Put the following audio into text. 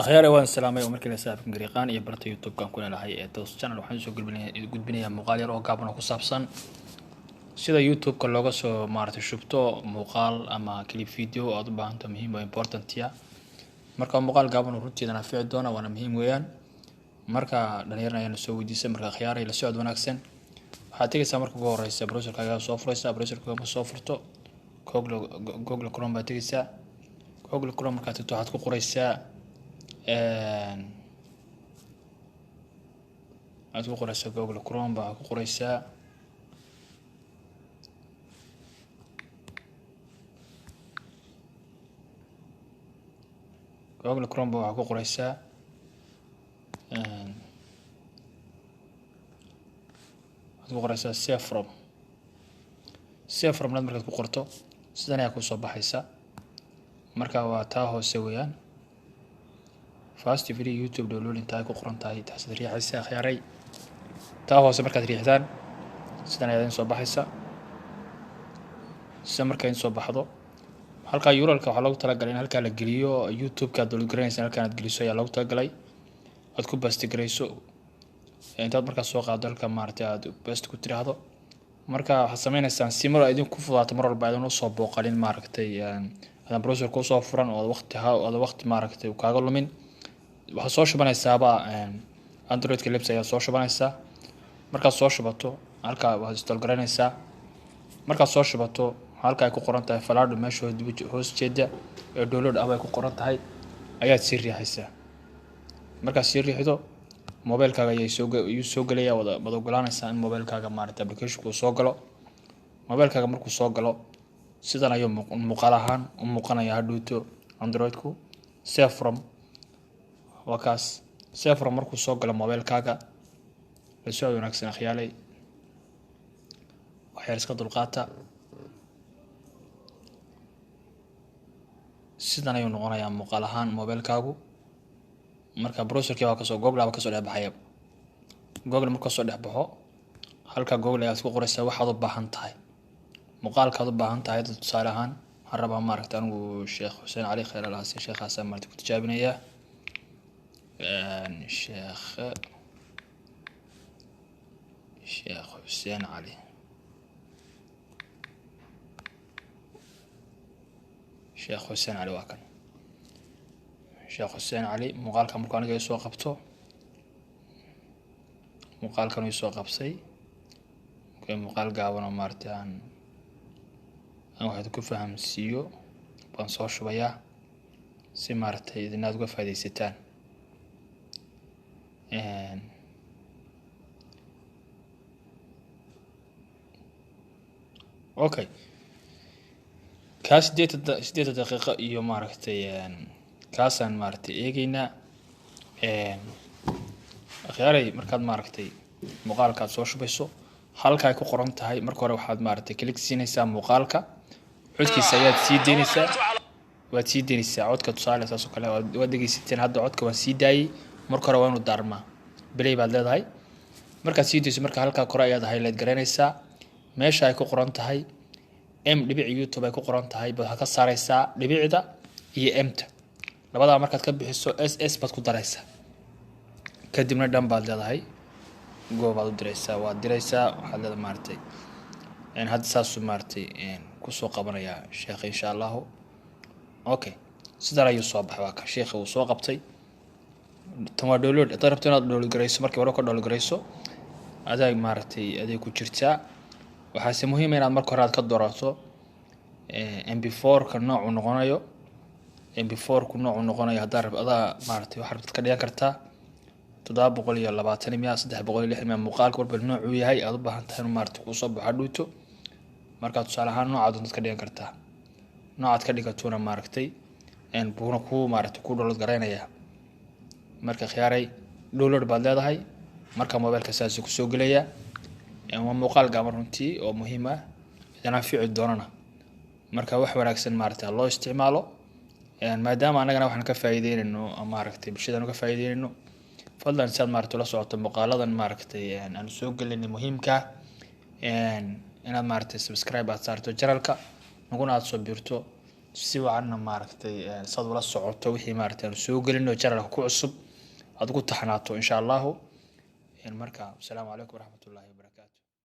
Akhyaare, waan salaamay oo markii la saaxiibkan Gariiqaan iyo barta YouTube-kan ku leelahay ee Toos Channel. Waxaan soo gudbinayaa muuqaal yar oo gaaban oo ku saabsan sida YouTube-ka looga soo maaragtay shubto muuqaal ama clip video aad u baahanto, muhiim oo important ah. Marka muuqaal gaaban oo runtiidana anfici doona, waana muhiim weeyaan. Marka dhalinyarana ayaana soo weydiisay. Marka akhyaaray, la socod wanaagsan. Waxaad tegaysaa marka ugu horeysa browserkaaga soo furaysaa. Browserkaaga ma soo furto, Google Chrome baad tegaysaa. Google Chrome markaad tagto, waxaad ku qoraysaa Google Chrome baa ku qoraysaa. Google Chrome ba waxaad ku qoraysaa, save from. Save from nad markaad ku qorto, sidan ayaa kusoo baxaysa. Marka waa taa hoose weeyaan, fast free YouTube downloading tahay ku qoran tahay, taasaad riixaysa. Akhyaaray, taa hoose markaad riixdaan, sidan ayaa idin soo baxaysa. Sida marka idin soo baxdo, halkaa URL-ka waxaa loogu talagalay in halkaa la geliyo. YouTube-ka aad download garanaysa halkaan aad geliso ayaa loogu talagalay, aad ku paste garayso. Intaad markaas soo qaado, halka maaragtay aad paste ku tiraahdo. Marka waxaad sameynaysaan si mar idin ku fudaato, mar walba aadan usoo booqalin maaragtay, aadan browser kusoo furan oo waqti ha aad waqti maaragtay kaaga lumin. Waxaad soo shubanaysaaba Androidka Libs ayaa soo shubanaysaa. Markaad soo shubato, halkaa waxaad install garanaysaa. Markaad soo shubato, halka ay ku qoran tahay falaadho meesha hoos jeeda ee download ah ay ku qoran tahay ayaad sii riixaysaa. Markaad sii riixdo, mobilkaaga ayay soo ayuu soo gelaya. Wada ogolaanaysaa in mobilkaaga maaragtay applicationku uu soo galo. Mobilkaaga markuu soo galo, sidan ayuu muuqaal ahaan u muuqanaya hadhowto Androidku. Save from waa kaas. Save from markuu soo galo mobilkaaga, la socod wanaagsan akhyaalay, waxyar iska dulqaata. Sidan ayuu noqonayaa muuqaal ahaan mobilkaagu. Marka browserkii baa kasoo, Google baa kasoo dhex baxaya. Google markuu kasoo dhex baxo, halka Google ayaad ku qoraysaa waxaad u baahan tahay, muuqaalkaad u baahan tahay. Hadda tusaale ahaan waxaan rabaa maaragta anigu Sheekh Xuseen Cali Khayr Alhasi, sheekhaasaan maaragta ku tijaabinayaa. Sheekh Xuseen Cali, Sheekh Xuseen Cali waa kan. Sheekh Xuseen Cali muuqaalka markuu aniga isoo qabto, muuqaalkan uu isoo qabsay. Muuqaal gaaban oo maaragtay aan waxaad ku fahamsiiyo baan soo shubayaa si maaragtay idin aad uga faaidaysataan. Okay, kaa 8 daqiiqo iyo maaragtay kaasaan maaragtay eegeynaa. Akhyaaray, markaad maaragtay muuqaalka aad soo shubayso, halka ay ku qoran tahay marka hore waxaad maaragtay click siinaysaa muuqaalka, codkiisa ayaad sii deynaysaa. Waad sii deynaysaa codka, tusaale saas oo kale waad dhegeysateen. Hadda codka waan sii daayey. Marka hore waa inuu daarmaa, play baad leedahay. Markaad sii dayso, marka halkaa kore ayaad highlight garanaysaa. Meesha ay ku qoran tahay m dhibic YouTube ay ku qoran tahay baad waxaad ka saaraysaa dhibicda iyo m-ta. Labadaa markaad ka bixiso, s s baad ku daraysaa, kadibna dhan baad leedahay, go baad u diraysaa, waad diraysaa. Waxaad leedahay maaragtay hadda saasuu maaragtay kusoo qabanayaa sheekha, insha Allahu. Okay, sidan ayuu soo baxay. Waa ka sheekha uu soo qabtay. Tan waa download. Haddaad rabto inaad download garayso, markii hore ka download garayso, adaa maaragtay aday ku jirtaa. Waxaase muhiima inaad marka hore aad ka doorato MP4-ka noocuu noqonayo. MP4-ku noocuu noqonayo haddaa rab, adaa maaragtay waxaa rabtad ka dhigan kartaa. 720 miya, 360 miya, muuqaalka walba noocuu yahay aad u baahan tahay inuu maaragtay kuusoo baxo hadhowto. Markaa tusaale ahaan noocaad doontad ka dhigan kartaa. Noocaad ka dhigatuna maaragtay buuna ku maaragtay ku download garaynayaa. Marka khiyaaray, download baad leedahay. Marka mobilka saasuu kusoo gelayaa. Waa muuqaal gaaban runtii oo muhiim ah, idin anfici doonana. Marka wax wanaagsan maaragtay loo isticmaalo, maadaama annagana waxaan ka faa'iideynayno, maaragtay bulshadaan ka faa'iideynayno. Fadlan si aad maaragtay ula socoto muuqaaladan maaragtay aan soo gelinay muhiimka, inaad maaragtay subscribe aad saarto channelka, naguna aad soo biirto. Si wacanna maaragtay saad ula socoto wixii maaragtay aanu soo gelino channelka ku cusub aad ugu taxnaato, insha Allahu. Marka asalaamu calaykum waraxmatullaahi wabarakaatu.